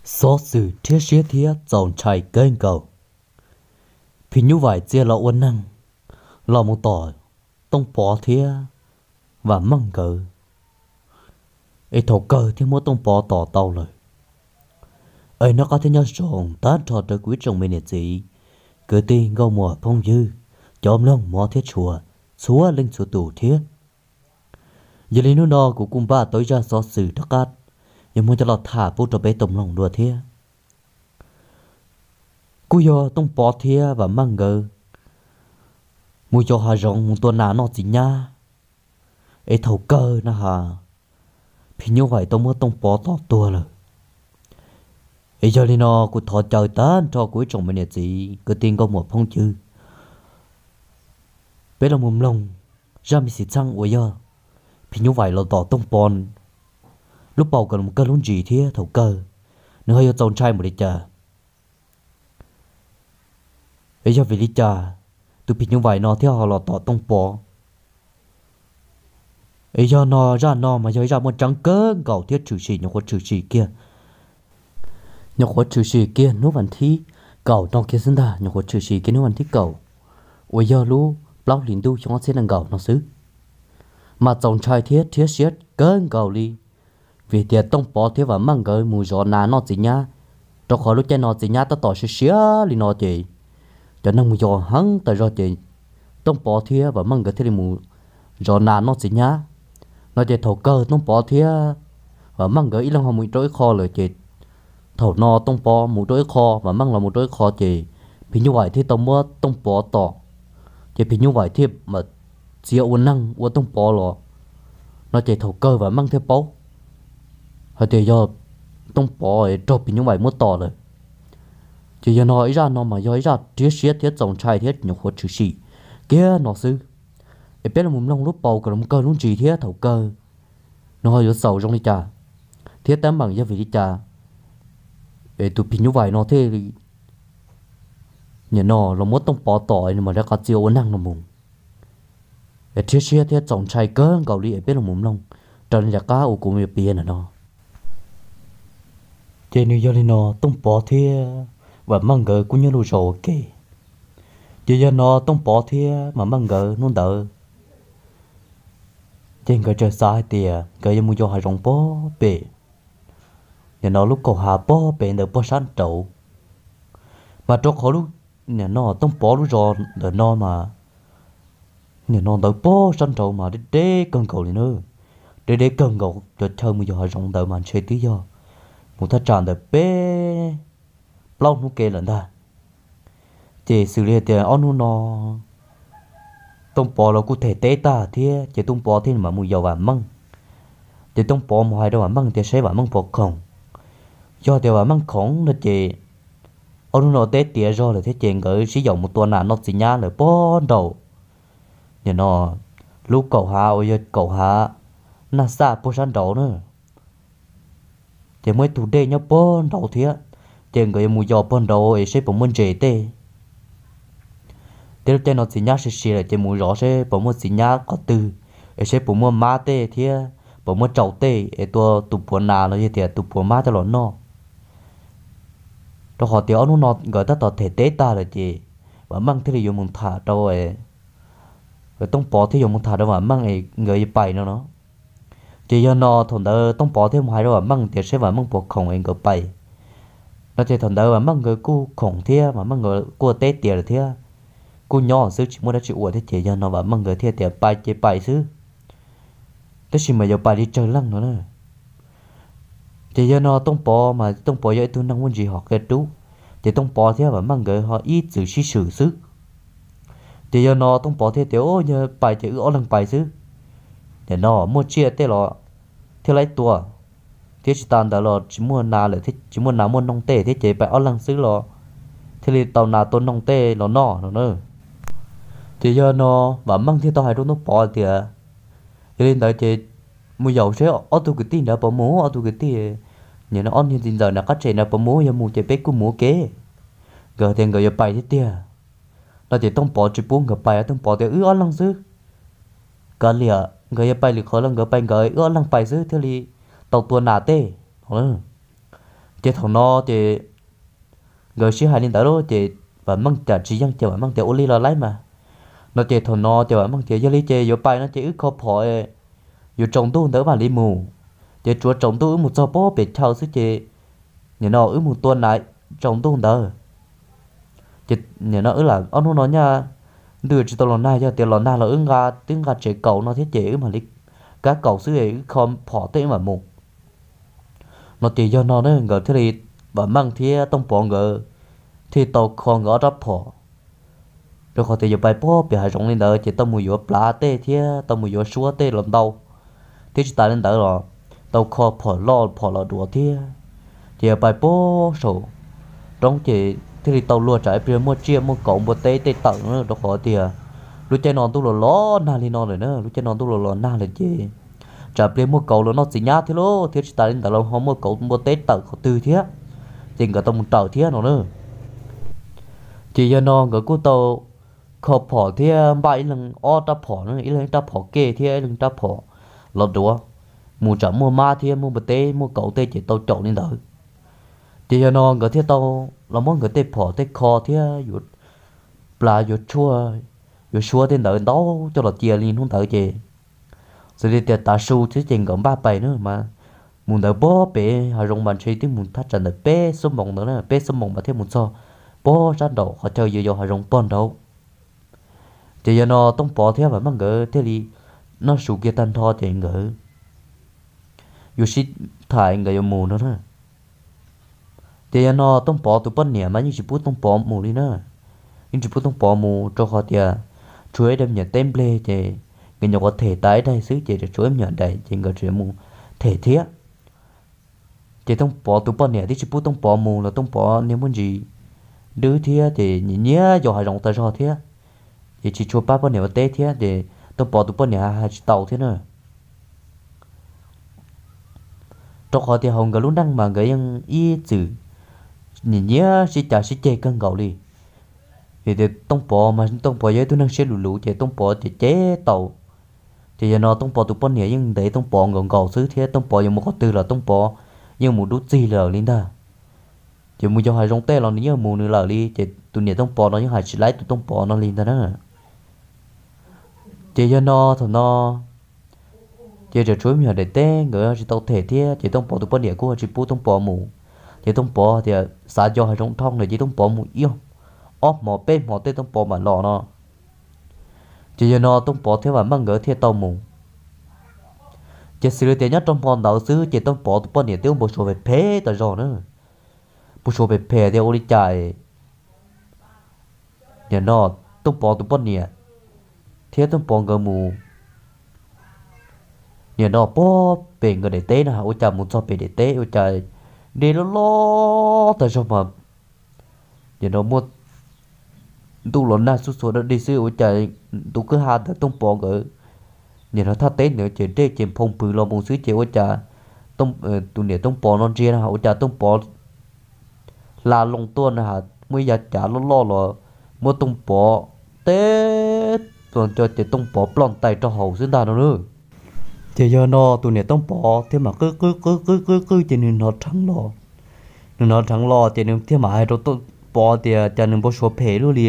Xov xwm rhiab siab thiab txaus ntshai kawg nkaus. Phim nyuj vais txia los ua neeg los mus tom Tooj Pov thiab Vam Meej nkawd, es thaum kawg thiaj muab Tooj Pov tom tau lawm. Es noj qab thiab nyob zoo tag nrho rau kuv ib tsoom me niam txiv, kwv tij nkauj muam phooj ywg, cov mloog mov thiab tshua, txhua leej txhua tus thiab. Yog li hnub no kuv kuj npaj tau ib zaj xov xwm rov qab yuav muab coj los tham pub rau peb tau mloog dua thiab. Kuj yog Tooj Pov thiab Vam Meej nkawd mus yos hav zoov mus tua nas noj txiv nyab, es thaum kawg na has, phim nyuj vais tau muab Tooj Pov tom tuag lawm. Es yog li no kuv thov caw tag nrho kuv ib tsoom me niam txiv kwv tij nkauj muam phooj ywg, peb los mus mloog zaj me xwm txheej uas yog phim nyuj vais los tom Tooj Pov lub paus kom los kawg lub ntsis thiab thaum kawg nws ho yuav txaus ntshai npaum li cas. Es yog vim li cas tus phim nyuj vais no thiaj ho los tom Tooj Pov? Es yog no zaj no mas yog ib zaj muaj tseeb kawg nkaus thiab tshwm sim nyuam qhuav tshwm sim kiag, nyuam qhuav tshwm sim kiag hnub vas thib kaum no kiag xwb ntag, nyuam qhuav tshwm sim kiag hnub vas thib kaum uas yog lub plaub hlis ntuj xyoo ob txhiab nees nkaum no xwb. Mas txaus ntshai thiab rhiab siab kawg nkaus li, vim tias Tooj Pov thiab Vam Meej nkawd mus zov nas noj txiv nyab, rau qhov lub caij no txiv nyab tab tom siav siav li no ces cov neeg mus yos heev tas zog ces Tooj Pov thiab Vam Meej nkawd thiaj li mus zov nas noj txiv nyab. No ces thaum kawg Tooj Pov thiab Vam Meej nkawd ib leeg ho mus rau ib qho lawm ces thaum no Tooj Pov mus rau ib qho, Vam Meej los mus rau ib qho ces phim nyuj vais thiaj tau muab Tooj Pov tom, ces phim nyuj vais thiaj mam txia ua neeg ua Tooj Pov los. No ces thaum kawg Vam Meej thiaj paub hais tias yog Tooj Pov raug phim nyuj vais muab tom lawm. Ces yog no ib zaj no mas yog ib zaj rhiab siab thiab txaus ntshai thiab nyuam qhuav tshwm sim kiag no xwb. Es peb los mus mloog lub paus kom los kawg lub ntsis thiab thaum kawg nws ho yuav xaus zoo li cas, thiab teeb meem yog vim li cas es tus phim nyuj vais no thiaj li nim no los muab Tooj Pov tom es nws mam rov qab txia ua neeg no mus. Es rhiab siab thiab txaus ntshai kawg nkaus li es peb los mus mloog raws li nram qab uas kuv yuav piav ntawm no. Ces nws yog li no, Tooj Pov thiab Vam Meej nkawd kuj nyob lub zos ua ke. Ces yog no Tooj Pov thiab Vam Meej nkawd hnub ntawd ces nkawd txawm xav hais tias nkawd yuav mus yos hav zoov pob pem, nim no lub kaum hav pob pem ntawm pob sab nraud. Mas rau qhov lub, nim no Tooj Pov lub zos ntawm no mas, nim no ntawd pob sab nraud mas deb deb kawg nkaus li na, deb deb kawg nkaus, cov chaw mus yos hav zoov ntawd mas ntshe twb yog mus thaj tsam ntawm peb plaub hnub ke lawm ntag. Ces xws li tias ob hnub no Tooj Pov los kuj them teb tag thiab ces Tooj Pov thiaj mam mus yos Vam Meej. Ces Tooj Pov mus hais rau Vam Meej tias saib Vam Meej puas khoom. Yog tias Vam Meej khoom no ces ob hnub no teb tiav zog lawm thiab ces nkawd sib yaum mus tua nas noj txiv nyab lawm pob nraud, nim no lub kaum hav uas yog kaum hav Naj Xaj pob sab nraud na. Ces muaj ib tug dej nyob pob nraud thiab, ces nkawd yuav mus yos pob nraud es saib puas muaj ntses tej. Thiab lub caij no txiv nyab siav siav lawm ces mus zov saib puas muaj txiv nyab qhov twg, es saib puas muaj mab tej thiab puas muaj tsaus tej es tua tus puav nas los yog tias tus puav mab coj los noj. Rau qhov tias ob hnub no nkawd tab tom them teb tag lawm ces Vam Meej thiaj li yuav mus tham rau, Tooj Pov thiaj yuav mus tham rau Vam Meej es nkawd yuav pais no no. Ces yog no thaum ntawd Tooj Pov thiaj mus hais rau Vam Meej tias saib Vam Meej puas khoom es nkawd pais. No ces thaum ntawd Vam Meej nkawd kuj khoom thiab Vam Meej nkawd kuj teb tiav lawm thiab, kuj nyob xwb tsis muaj dab tsi ua thiab ces yog no Vam Meej nkawd thiaj tias pais ces pais xwb, tab sis mas yuav pais li tsawg leej no na. Ces yog no Tooj Pov mas Tooj Pov yog ib tug neeg muaj ntsis hom qia dub, ces Tooj Pov thiab Vam Meej nkawd ho ib txwm sib swm xwb. Ces yog no Tooj Pov thiaj tias, Yog pais ces wb ob leeg pais xwb, nim no muaj tsiaj tej los thiaj li tua, thiab tsis tas ntawd los tsis muaj nas lawm thiab, tsis muaj nas muaj noog tej thiab ces pais ob leeg xwb los thiaj li tau nas tua noog tej los noj no na. Ces yog no Vam Meej thiaj tau hais rau Tooj Pov tias, Yog li ntawd ces mus yaum seb ob tug kwv tij ntawd puas mus, ob tug kwv tij, nim no ob niag txiv ntxawm nram qab tsem ntawd puas mus, yog mus ces peb kuj mus ua ke. Nkawd tias nkawd yuav pais thiab tiag. No ces Tooj Pov tsis pub nkawd pais, Tooj Pov tias, Wb ob leeg xwb, kav liam, nkawd yuav pais lwm qhov los nkawd pais nkawd, wb ob leeg pais xwb thiaj li tau tua nas tej no. Ces thaum no ces nkawd sib hais li ntawd lawm ces Vam Meej cas tsis yeej ces Vam Meej tias ua li los laib mas no ces thaum no ces Vam Meej tias yog li ces yuav pais no ces wb kho phom, yuav tsaus ntuj ntawd mam li mus. Ces tsuav tsaus ntuj wb mus txog pem chaw xwb ces nim no wb mus tua nas tsaus ntuj ntawd. Ces nim no wb lam ob hnub no nyaj ntuj tsis tau los nag, yog tias los nag los wb nqa twb nqa tsev kaus no thiab ces wb mam li kab kaus xwb wb kho phom tej wb mam mus. No ces yog no ne nkawd thiaj li, Vam Meej thiab Tooj Pov nkawd thiaj tau kho nkawd ob rab phom, rau qhov tias yuav pais puag pem hav zoov li ntawd ces tau mus yuav plav tej thiab tau mus yuav suab tej los ntau, thiab tsis tas li ntawd los tau kho phom loj phom los duav thiab. Ces yuav pais puag saum roob ces thiaj li tau luag tsam ib pliag muaj tsiaj muaj kauv npua teb tej tawm na, rau qhov tias lub caij no ntuj los los nag li no lawm na, lub caij no ntuj los los nag lawm ces tsam pliag muaj kauv los noj txiv nyab thiab lauj, thiab tsis tas li ntawd los ho muaj kauv npua teb tawm qhov twg thiab, ces nkawd tau mus raws thiab no na. Ces yog no nkawd kuj tau kho phom thiab npaj ib leeg ob rab phom, ib leeg ib rab phom kej thiab ib leeg rab phom los duav, mus tsam muaj mab thiab muaj npua teb muaj kauv tej ces tau caum li ntawd. Ces yog no nkawd thiaj tau los muab nkawd tej phom tej kho thiab yuav plav yuav tshuaj yuav suab tej ntawd ntau coj los cia li hnub ntawd ces xws li tias tav su thiab ces nkawd npaj pais na mas mus ntawd puag pem hav zoov mas ntshe twb mus thaj tsam ntawm peb xuab moos ntawd na, peb xuab moos mas thiaj mus txog puag sab nraum qhov chaw yog yos hav zoov puag nraud. Ces yog no Tooj Pov thiab Vam Meej nkawd thiaj li noj su kiag tag nrho ces nkawd yuav sib tham nkawd yuav mus no na. Ces yog no Tooj Pov tus poj niam mas yeej tsis pub Tooj Pov mus li na, yeej tsis pub Tooj Pov mus rau qhov tias tshuav ib daim me nyuam teb nplej ces nkawd nyuam qhuav them tas ib daim xwb ces tshuav ib me nyuam daim ces nkawd tseem mus them thiab. Ces Tooj Pov tus poj niam twb tsis pub Tooj Pov mus los Tooj Pov niag muaj ntsis dwb thiab ces nyiam nyiam yos hav zoov tas zog thiab, ces tsis tshua pab poj niam ua teb thiab ces Tooj Pov tus poj niam hais tsis tau thiab na. Rau qhov tias hauv nkawd lub neej mas nkawd yeej ib txwm nyiam nyiam sib cav sib ceg kawg nkaus li. Vim tias Tooj Pov mas Tooj Pov yog ib tug neeg siab luv luv ces Tooj Pov ces cem tau. Ces yog no Tooj Pov tus poj niam yeej ntev Tooj Pov nkaus nkaus xwb thiab Tooj Pov yuav mus qhov twg los Tooj Pov yeej mus dub txig lawm li ntag. Ces mus yos hav zoov tej los nws yeej mus nws lawm li ces tus niam Tooj Pov no yeej hais tsis laib tus Tooj Pov no li ntag na. Ces yog no thaum no ces tseem tshuav ib me nyuam daim teb nkawd tsis tau them thiab ces Tooj Pov tus poj niam kuj tsis pub Tooj Pov mus. Ces Tooj Pov tias xav yos hav zoov dhau lawm ces Tooj Pov mus ib ob hmo peb hmo tej Tooj Pov mam los no. Ces yog no Tooj Pov thiab Vam Meej nkawd thiaj tau mus. Ces xws li tias nyob rau hmo ntawd xwb ces Tooj Pov tus poj niam twb ua npau suav phem phem tas zog na. Npau suav phem phem tias ua li cas nim no Tooj Pov tus poj niam thiab Tooj Pov nkawd mus nim no puag pem nkawd daim teb na, ua cas mus txog pem daim teb ua cas dej loj loj tag zog mas nim no muaj ntuj los nag xuj xuav dog dig xwb ua cas ntu kwj ha ntawd Tooj Pov nkawd nim no thaj teb ntawd ces dej ces nphoo pwg los mus xwb ces ua cas tus niam Tooj Pov no ntsia na ua cas Tooj Pov hla loo tuaj na, muaj ib yav cav loj loj los muab Tooj Pov teb los nco ces Tooj Pov ploj ntais rau hauv xwb ntag no na. Ces yog no tus niam Tooj Pov thiaj mam qw qw qw qw qw qw ces nws hnov rheev los. Nws hnov rheev los ces nws thiaj mam hais rau Tooj Pov tias cas nws npau suav phem luaj li,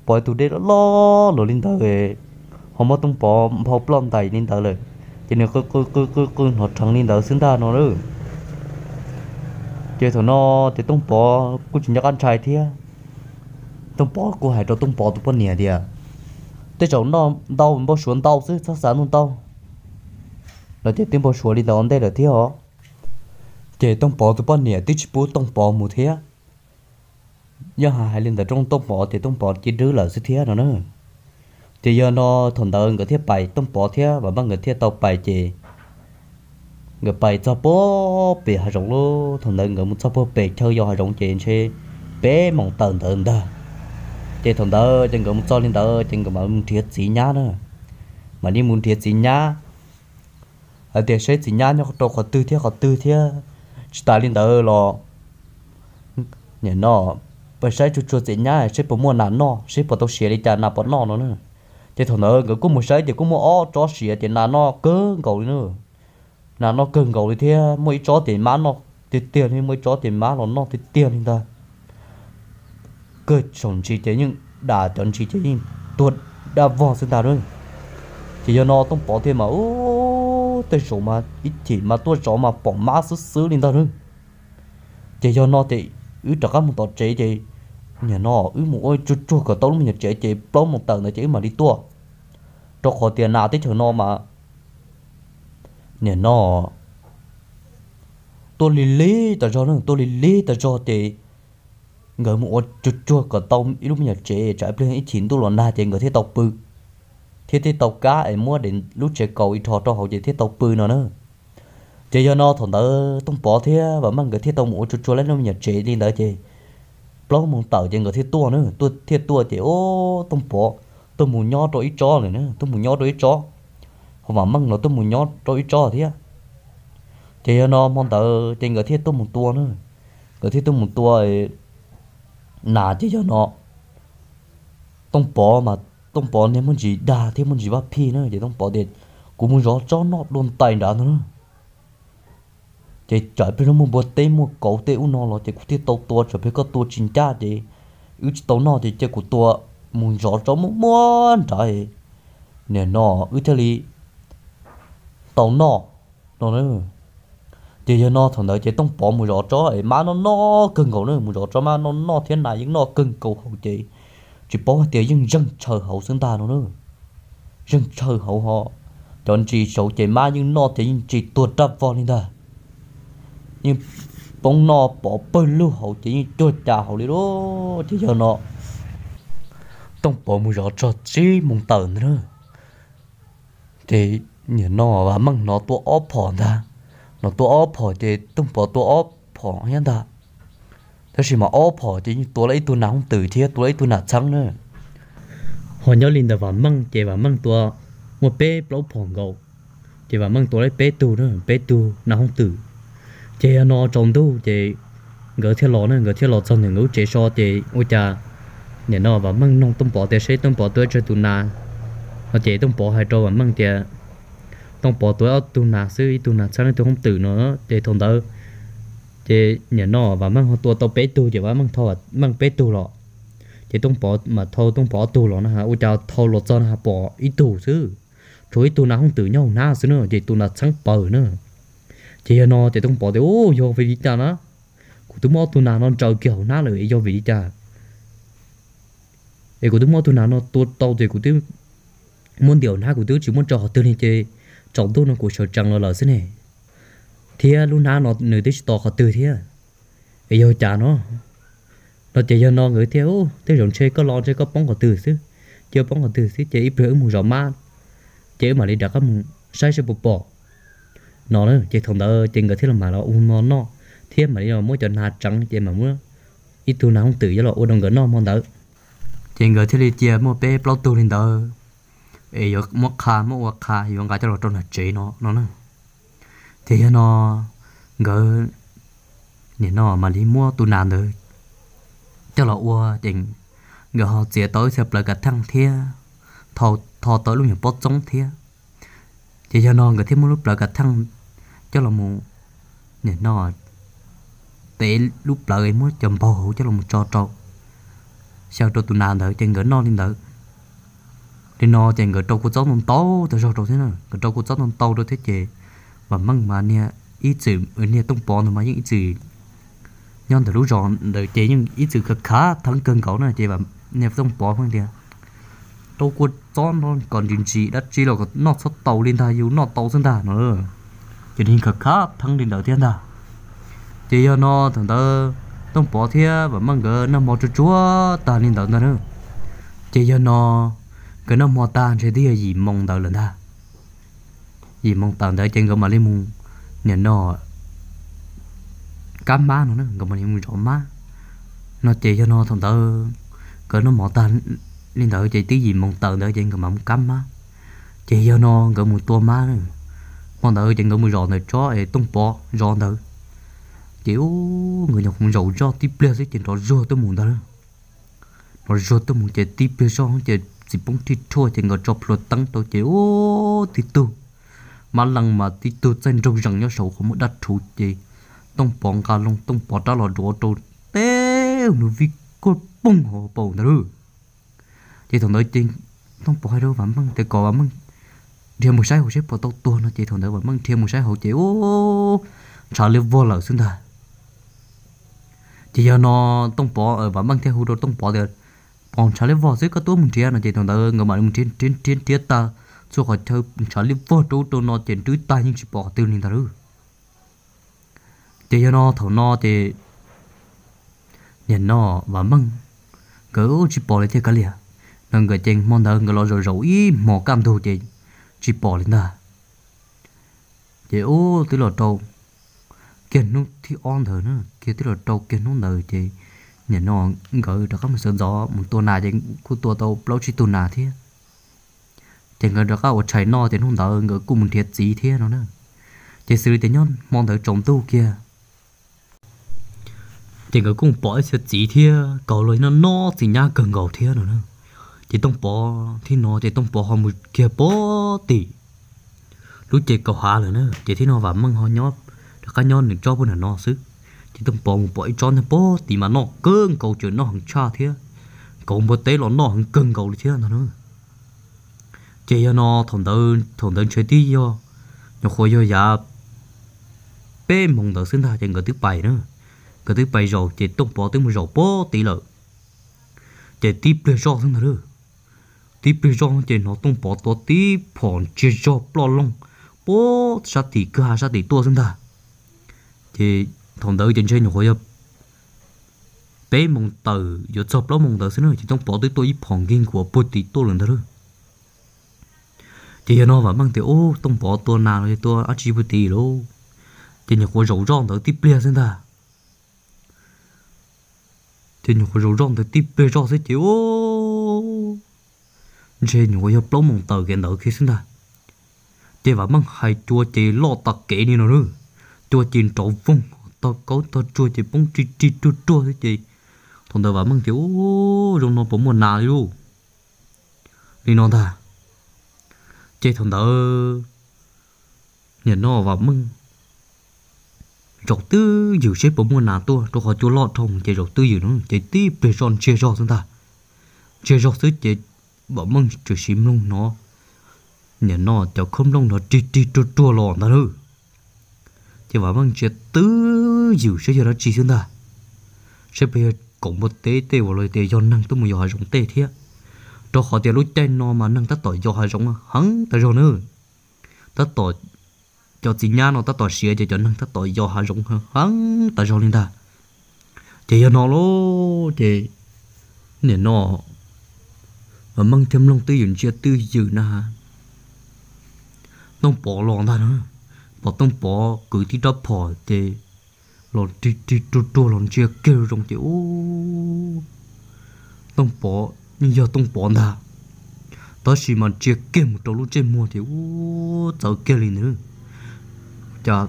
pom tus dej loj loj los li ntawd ho muab Tooj Pov nphau ploj ntais li ntawd lawm. Ces nws qw qw qw qw qw hnov rheev li ntawd xwb ntag no na. Ces thaum no ces Tooj Pov kuj tsis nco qab ntshai thiab. Tooj Pov kuj hais rau Tooj Pov tus poj niam tias tej zaum noj ntau npau suav ntau xwb txhob xav noj ntau no ces twb npau suav li ntawd ua ntej lawm thiab os. Ces Tooj Pov tus poj niam twb tsis pub Tooj Pov mus thiab. Yog hais li ntawd rau Tooj Pov ces Tooj Pov cia dwb lawm xwb thiab no na. Ces yog no thaum ntawd nkawd thiaj pais, Tooj Pov thiab Vam Meej nkawd thiaj tau pais ces nkawd pais txog puag pem hav zoov lawm. Thaum ntawd nkawd mus txog puag pem chaw yos hav zoov ces ntshe peb moos tawm ntawd ntag. Ces thaum ntawd ces nkawd mus txog li ntawd ces nkawd mam mus nrhiav txiv nyab na, mam li mus nrhiav txiv nyab hais tias saib txiv nyab nyob rau qhov twg thiab qhov twg thiab. Tsis tas li ntawd los nim no pais saib tsuag tsuag txiv nyab seb puas muaj nas noj, seb puas tau siav li cas nas puas noj no na. Ces thaum ntawd nkawd kuj mus saib ces kuj muaj ob tsob siav ces nas noj kawg nkaus li na. Nas noj kawg nkaus li thiab muaj ib tsob ces mab noj tiag tiag li, muaj ib tsob ces mab los noj tiag tiag li ntag. Kawg saum ntsis ces yeej dam cov ntsis ces yeej tuag daj vog xwb ntag na. Ces yog no Tooj Pov thiaj mas ub, tej zaum mas ib chim mas tuaj zov mas pom mab xwb xwb li ntag na. Ces yog no ces wb rov qab mus tom tsev ces nim no wb mus ua tsuag tsuag kom tau lub me nyuam tsev ces plaub moos tawm ntawd ces wb mam li tuaj, rau qhov tias nas teb chaws no mas nim no tuaj lig lig tas zog na, tuaj lig lig tas zog ces nkawd mus ua tsuag tsuag kom tau ib lub me nyuam tsev tsam ib pliag ib chim ntuj los nag ces nkawd thiaj tau pw, thiab thiaj tau kab es muab lub tsev kaus ib rho rau hauv ces thiaj tau pw no na. Ces yog no thaum ntawd Tooj Pov thiab Vam Meej nkawd thiaj tau mus ua tsuag tsuag lub me nyuam tsev li ntawd ces plaub moos tawm ces nkawd thiaj tuaj na, tuaj thiaj tuaj ces ub, Tooj Pov tuaj mus nyob rau ib tsob lawm na, tuaj mus nyob rau ib tsob, ho Vam Meej los tuaj mus nyob rau ib tsob thiab. Ces yog no hmo ntawd ces nkawd thiaj tuaj mus tua na, nkawd thiaj tuaj mus tua nas ces yog no Tooj Pov mas Tooj Pov niag muaj ntsis dag thiab muaj ntsis vaj phij na ces Tooj Pov tias, kuv mus zov tsob noj dua ntais nrad ntag na. Ces tsam ib pliag muaj npua teb muaj kauv tej ub no los ces kuv thiaj tau tua, tsam ib pliag koj tua tsis ncaj ces wb tsis tau noj ces cia kuv tua mus zov tsob muaj muaj nrad, nim no wb thiaj li tau noj no. Ces yog no thaum ntawd ces Tooj Pov mus zov tsob es mab noj noj kawg nkaus na, mus zov tsob mab noj noj thiab nas yeej noj kawg nkaus hauv ces tsis paub hais tias yeej zeeg tshaw hauv xwb ntag no na. Zeeg tshaw hauv ho cov ntsis saud ces mab yeej noj ces yeej tsis tuag raj vog li ntag. Yeej poob noj pov pawg lug hauv ces yeej cuag cas hauv li lauj. Ces yog no Tooj Pov mus zov txog tsib moos tawm ntag na. Ces nim no Vam Meej hnov tua ob phom ntag, hnov tua ob phom ces Tooj Pov tua ob phom thiab ntag. Tab sis mas ob phom ces yeej tua lawm ib tug nas hooj twm thiab tua lawm ib tug nas txheeb na. Ho nyob li ntawm Vam Meej ces Vam Meej tua muaj peb plaub phom nkaus, ces Vam Meej tua lawm peb tug na, peb tug nas hooj twm. Ces yog no tsaus ntuj ces nkawd thiaj los na, nkawd thiaj los txog ntawm nkawd lub tsev so ces ua cas nim no Vam Meej noog Tooj Pov tias seb Tooj Pov tua tsawg tus nas no ces Tooj Pov hais rau Vam Meej tias Tooj Pov tua ob tug nas xwb, ib tug nas txheeb ib tug hooj twm no. Ces thaum ntawd ces nim no Vam Meej ho tua tau peb tug ces Vam Meej thau Vam Meej peb tug los, ces Tooj Pov mas thau Tooj Pov ob tug los na, ua cas thau los txog na pom ib tug xwb, tshuav ib tug nas hooj twm nyob hauv hnab xwb na, ces tus nas txheeb pawg na. Ces yog no ces Tooj Pov tias, u, yog vim li cas na? Kuv twb muab ob tug nas no ntsaws kiag hauv hnab lawm es yog vim li cas? Es kuv twb muab ob tug nas no tua tau ces kuv twb muab ntim hauv hnab, kuv twb tsis muab ntsaws qhov twg li ces tsaus ntuj no kuv sawv tsees los lawm xwb ne. Thiab lub hnab no nws twb tsis tos qhov twg thiab, es yog cas no? No ces yog no nkawd thiaj, u, tej zaum ntshe koj los ntshe koj poob qhov twg xwb, cia poob qhov twg xwb ces ib pliag wb mus zov mab, ces wb mam li rov qab mus saib seb puas pom no. Ces thaum ntawd ces nkawd thiaj los mam los ua hmo noj, thiab mam li los muab cov nas tseev ces mam muab ib tug nas hooj twm coj los ua rau nkawd noj hmo ntawd. Ces nkawd thiaj li cia muaj peb plaub tug li ntawd, es yuav muab qha, muab ua qha yuav nqa coj los rau nram tsev no no na. Ces yog no nkawd nim no mam li muab tus nas ntawd coj los ua ces nkawd ho txiav tau ib txhia plawv kav theej thiab tho tau lub nyuag pob txoob thiab. Ces yog no nkawd thiaj muab lub plawv kav theej coj los mus, nim no tev lub plawv muab cov npaug hauv coj los mus tso rau, xyaw rau tus nas ntawd ces nkawd noj li ntawd. Li no ces nkawd rau kua txob ntau ntau tas zog rau thiab na, nkawd rau kua txob ntau ntau rau thiab ces Vam Meej mas niag ib txwm niag Tooj Pov ntawd mas yeej ib txwm nyob ntawm lub zos ntawd ces yeej ib txwm khav khav theeb kawg nkaus na ces niag Tooj Pov pheej tias, rau kua txob no kom ntsim ntsim dab tsi los kom noj txhob tau li ntag, yus noj tau xwb ntag no. Ces nws khav khav theeb li ntawd thiab ntag. Ces yog no thaum ntawd Tooj Pov thiab Vam Meej nkawd noj hmo tsuag tsuag tag li ntawd ntag na. Ces yog no nkawd noj hmo tag ntshe twb yog yim moos ntawd lawm ntag. Yim moos tawm ntawd ces nkawd mam li mus, nim no kab mab no na, nkawd mam li mus zov mab no. Ces yog no thaum ntawd nkawd noj hmo tag li ntawd ces twb yim moos tawm ntawd ces nkawd mam mus kab mab. Ces yog no nkawd mus tua mab na, hmo ntawd ces nkawd mus zov ntawm tsob es Tooj Pov zov ntawd. Ces ub, nkawd nyuam qhuav zaum zoj tib pliag xwb ces nrov zuag tuaj mus ntag. Nrov zuag tuaj mus ces tib pliag zoj ces txiv poob rhij rhuaj ces nkawd tso plhuav teeb rau ces ub, tib tug mab leej mas tib tug txaij nraug zees nyob saum qhov muag daj rhuv ces Tooj Pov nqa loo Tooj Pov rab los duav rau teb nws vij kuj pooj hauv paus ntawd lauj. Ces thaum ntawd ces Tooj Pov hais rau Vam Meej tias kom Vam Meej nrhiav mus saib hauv seb puas tau tuag no ces thaum ntawd Vam Meej nrhiav mus saib hauv ces ub, ntshav liab vog lawm xwb ntag. Ces yog no Tooj Pov, Vam Meej thiaj hu rau Tooj Pov tias, Pov, ntshav liab vog xwb, koj tuaj mus nrhiav no ces thaum ntawd nkawd mam li mus nrhiav nrhiav nrhiav nrhiav tag txhua qhov chaw, ntshav liab vog rau ub rau no ces nrhiav tag yeej tsis pom qhov twg li ntag lauj. Ces yog no thaum no ces nim no Vam Meej nkawd tsis pom li thiab kav liam no nkawd ces hmo ntawd nkawd los zaum zaum ib hmos kaj ntug ces tsis pom li ntag. Ces ub twb los rau kiag hnub thib ob ntawd na, kiag twb los rau kiag hnub ntawd ces nim no nkawd rov qab mus sawv ntxov mus tua nas ces kuj tua tau plaub tsib tug nas thiab. Ces nkawd rov qab ua tshais noj ces hnub ntawd nkawd kuj mus nrhiav txiv thiab no na. Ces xws li tias nyob hmo ntawd tsaus ntuj kiag ces nkawd kuj pom ib txhia txiv thiab kaus los noj noj txiv nyab kawg nkaus thiab no na. Ces Tooj Pov thiab no ces Tooj Pov ho mus kiag pog tim lub ces kaus hav lawm na, ces thiab no Vam Meej ho nyob rov qab nyob nws tsob pub nram no xwb. Ces Tooj Pov mus pom ib tsob nyob pog tim mas noj kawg nkaus, tseem noj heev tshaj thiab, kaus npua teb los noj heev kawg nkaus li thiab ntag na. Ces yog no thaum ntawd, thaum ntawd ntshe twb yog nyuam qhuav yog yav peb moos ntawd xwb ntag ces nkawd twb pais na, nkawd twb pais zaum ces Tooj Pov twb mus zaum pog tid lawm. Ces tib pliag zoj xwb ntag lauj, tib pliag zoj ces hnov Tooj Pov tua tib phom ntsia zog ploj loog pog sab tim kwj ha sab tim tuaj xwb ntag. Ces thaum ntawd ces ntshe nyuam qhuav yog peb moos tawm yuav txog plaub moos ntawd xwb na ces Tooj Pov twb tua ib phom nkig nkuav pug tid tuaj lawm ntag lauj. Ces yog no Vam Meej tias, Ub, Tooj Pov tua nas los yog tua dab tsi pug tid lauj? Ces nyuam qhuav zaum zoj ntawd tib pliag xwb ntag. Ces nyuam qhuav zaum zoj ntawd tib pliag zoj xwb ces ub, ntshe nyuam qhuav yog plaub moos tawm kev ntawd kiag xwb ntag. Ces Vam Meej hais cua ces loj tas kev li no lauj, cua ces nrov voog, tog kaub tog tsuag ces poob rig rig ruag ruag xwb ces thaum ntawd Vam Meej tias, Ub, zoo no puas muaj nas li lauj? Li no ntag. Ces thaum ntawd nim no Vam Meej zaum twj ywm seb puas muaj nas tuaj rau qhov cua loj dhau ces zaum twj ywm no ces tib pliag zoj ntsiag zog xwb ntag. Ntsiag zog xwb ces Vam Meej tsuas siv mloog hnov nim no cov khob nplooj nrov rig rig ruag ruag los ntag lauj. Ces Vam Meej ntsia twj ywm saib yog dab tsi xwb ntag, saib puas yog kaus npua teb tej uas los tias yog neeg tuaj mus yos hav zoov tej thiab, rau qhov tias lub caij no mas neeg tab tom yos hav zoov heev tas zog na. Tab tom, cov txiv nyab no tab tom siav ces cov neeg tab tom yos hav zoov heev tas zog li ntag. Ces yog no lauj ces nim no Vam Meej thiaj mloog twj ywm ntsia twj ywm na, Tooj Pov los ntag na. Pom Tooj Pov kwv tib rab phom ces los rig rig ruag ruag los ntsia kiag zoo ces ub, Tooj Pov yeej yog Tooj Pov ntag, tab sis mas ntsia kiag mus rau lub ntsej muag ces ub txawv kiag li ntag. Cas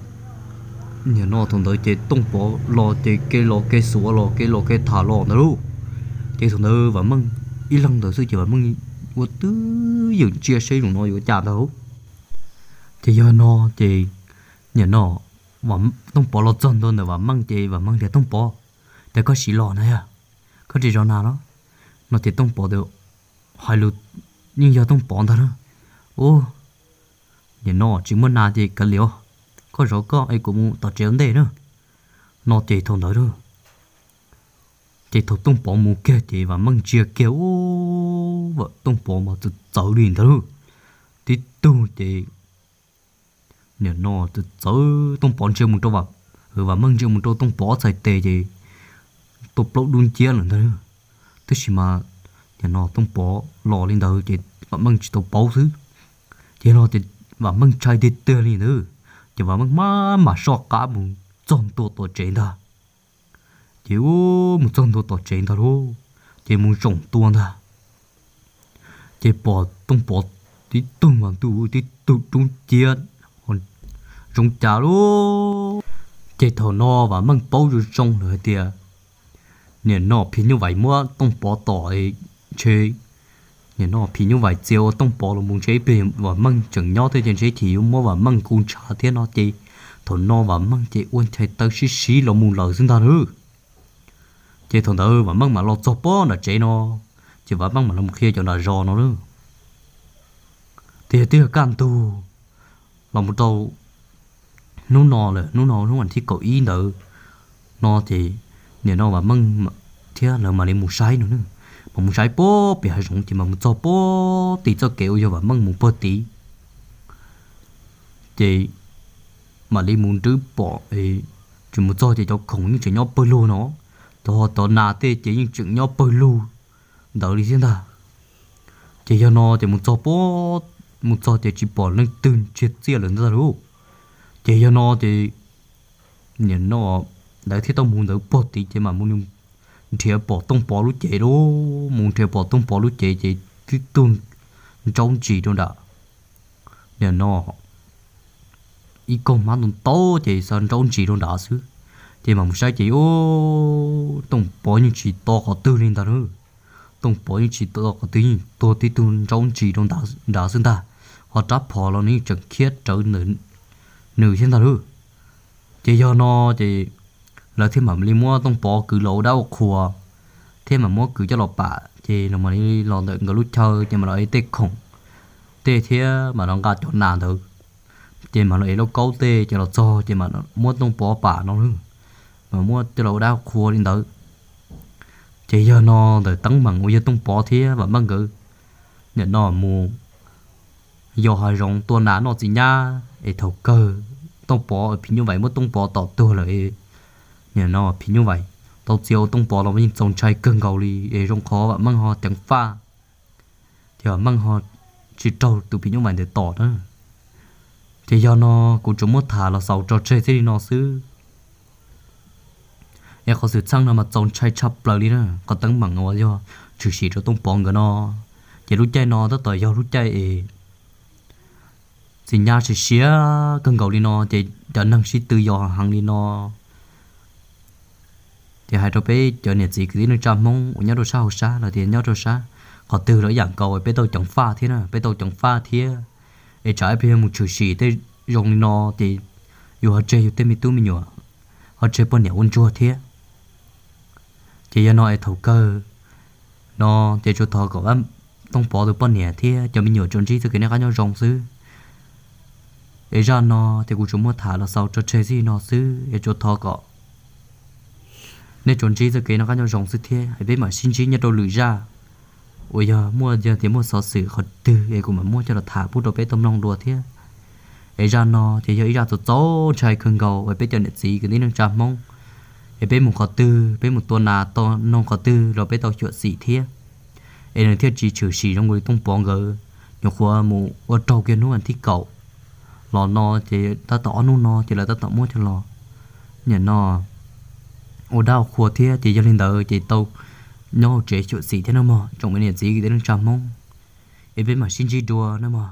nim no thaum ntawd ces Tooj Pov los ces kev los kev xuav los kev los kev tham los ntag lauj. Ces thaum ntawd Vam Meej ib leeg ntawd xwb ces Vam Meej ua twj ywm ntsia seb zaum no yuav cas ntag. Ces yog no ces nim no Tooj Pov los txog ntua ntawm Vam Meej ces Vam Meej tias, Tooj Pov, cas koj sim los na yog koj tsis zov nas los? No ces Tooj Pov tias, Hais lus yeej yog Tooj Pov ntag na. Ub, nim no tsis muaj nas ces kav liam os, koj zov koj es kuv mus tom tsev ua ntej na. No ces thaum ntawd lauj, ces thaum Tooj Pov mus kiag ces Vam Meej ntsia kiag ub, Tooj Pov mas txawv txawv li ntag lauj. Tib tug ces nim no txawv txawv, Tooj Pov ntsia mus rau, Vam Meej ntsia mus rau Tooj Pov ob txhais tes ces tuaj plaub dub nciab lawm ntag. Tab sis mas nim no Tooj Pov los li ntawd ces Vam Meej tsis tau paub xwb. Ces no ces Vam Meej ntshai tiag tiag li ntawd, ces Vam Meej maj mam soj qab mus txog ntua tom tsev ntag. Ces ub, mus txog ntua tom tsev ntag lauj, ces mus zaum tua ntag. Ces pom Tooj Pov tib tug mas ntuj, tib tug dub nciab, zoov cas lauj. Ces thaum no Vam Meej paub zoo zoo lawm hais tias nim no phim nyuj vais muab Tooj Pov tom ntshe, nim no phim nyuj vais txia ua Tooj Pov los mus ntshe ib pliag Vam Meej tseem nyob thiab ces ntshe chim yuav muab Vam Meej nkaus ntshav thiab no ces Thaum no Vam Meej ces ua nchai taw sib siv los mus lawm xwb ntag lauj. Ces thaum ntawd Vam Meej mam los txog pob nram tsev no, ces Vam Meej mam los qhia cov nram zos no lauj. Tiag tiag kaj ntug los mus rau hnub no lawm, hnub no hnub vas thib kaum ib ntawd no ces nim no Vam Meej thiab lawv mam li mus saib no, mam mus saib pob pem hav zoov ces mam mus txog pob tim txoj kev uas yog Vam Meej mus puag tid. Ces mam li mus nrwb pom, tseem mus txog ces cov khoom yeej tseem nyob pawg lug no, cov ho cov nas tej ces yeej tseem nyob pawg lug ntawd li thiab ntag. Ces yog no ces mus txog pob, mus txog ces tsis pom leej twg ntsiag txiaj lawm ntag lauj. Ces yog no ces nim no lawv thiaj tau mus ntawd puag tid ces mam mus nrhiav pom Tooj Pov lub cev lauj, mus nrhiav pom Tooj Pov lub cev ces tib tug ntsaub ntsis rau nram, nim no ib kaug hmab ntau ntau ces xav nraub ntsis rau nrad xwb. Ces mam mus saib ces ub, Tooj Pov yeej tsis to qhov twg li ntag lauj. Tooj Pov yeej tsis to qhov twg, yeej tuag tib tug nraub ntsis rau nrad xwb ntag, ho rab phom los nws yeej tseem khiab rawv nws thiab ntag lauj. Ces yog no ces lawv thiaj mam li muab Tooj Pov kwv los ua dab ua qhua, thiab mam muab kwv coj los pam ces los mam li los ntawm nkawd lub chaw ces mam los ev tej khoom tej thiab mam los nqa cov nas ntawd. Ces mam los ev lauj kaub tej ces los txog ces mam muab Tooj Pov pam no lauj, mam muab coj los ua dab ua qhua li ntawd. Ces yog no ntawm teeb meem uas yog Tooj Pov thiab Vam Meej nkawd nim no mus yos hav zoov tua nas noj txiv nyab es thaum kawg Tooj Pov, phim nyuj vais muab Tooj Pov tom tuag lawm. Nim no phim nyuj vais tau txia ua Tooj Pov los yeej txaus ntshai kawg nkaus li es zoo qhov Vam Meej ho ceev faj, ces Vam Meej ho tsis raug tus phim nyuj vais ntawd tom na. Ces yog no kuv tsuas muab tham los xaus tso tseg txij li no xwb. Es qhov xwm txheej no mas txaus ntshai tshaj plaws li na, qhov teeb meem uas yog tshwm sim rau Tooj Pov nkawd no. Ces lub caij no tab tom yog lub caij es txiv nyab siav siav kawg nkaus li no ces cov neeg sib tw yos heev li no. Ces hais rau peb cov niam txiv kwv tij neej tsa Hmoob uas nyob rau sab hauv sab los tias nyob rau sab qhov twg los ib yam nkaus, peb tau ceev faj thiab na, peb tau ceev faj thiab. Es tsam ib pliag yog mus tshwm sim tej zoo li no ces yus ho tseg yus tej me tub me nyuam, ho tseg poj niam ua ntsuag thiab. Ces yog no es thaum kawg no ces tsuas thov kom Tooj Pov tus poj niam thiab cov me nyuam tsuas ntsib txoj kev noj qab nyob zoo xwb. Es zaj no ces kuv tsuas muab tham los xaus tso tseg txij no xwb es tsuas thov kom nej tsuas ntsib txoj kev noj qab nyob zoo xwb thiab es peb mam sib ntsib nyob rau lwm zaj uas yog muaj, yog tias muaj xov xwm qhov twg es kuv mam muab coj los tham pub rau peb tau mloog dua thiab. Es zaj no ces yog ib zaj txaus txaus ntshai kawg nkaus es peb cov niam txiv kwv tij neej tsa Hmoob, es peb mus qhov twg, peb mus tua nas tua noog qhov twg los peb tau xyuam xim thiab, es nws thiaj tsis tshwm sim zoo li Tooj Pov nkawd. Nyuam qhuav mus ua raug kiag hnub vas thib kaum los no ces tab tom ob hnub no ces lawv tab tom muab coj los, nim no ua dab ua qhua thiab. Ces yog li ntawd ces tau nyob hauv tsev xyuam xim thiab nawb mog tsoom me niam txiv kwv tij neej tsa Hmoob, es peb mam sib ntsib dua nawb mog.